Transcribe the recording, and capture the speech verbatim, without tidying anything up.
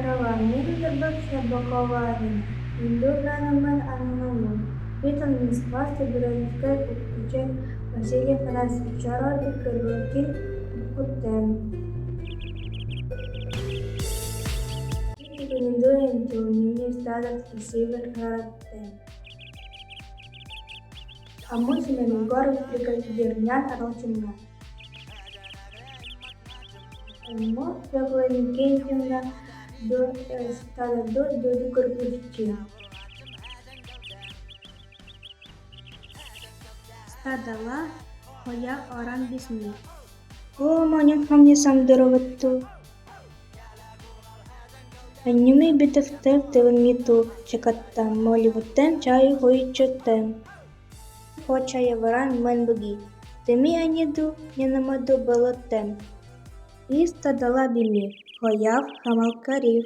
Tere, мин Дорбакша Бокова Арина. Мендэ нанэмэн Анна Мамун. Петан Москваста Березовская куктыче Василий Афанасьевич Чародик кырбылтин куттэм. Мендэ эн ту мини стадо кисивер караттэм. А муси мен город приказ дернян аралчимна. Мо Фёкла Иннокентьевна до, э, стадо до, до, до кырбылтин. Стадо ла, хойяв оран бисми. О, манем хамни сам дорвату. Аннюмей битефтев тевенмиту, чакатта моли вутэм чай хойчотэм. Хо чай варан мен буги. Теми анеду, ненамаду балотэм. И стадо ла бими, хойяв хамал карив.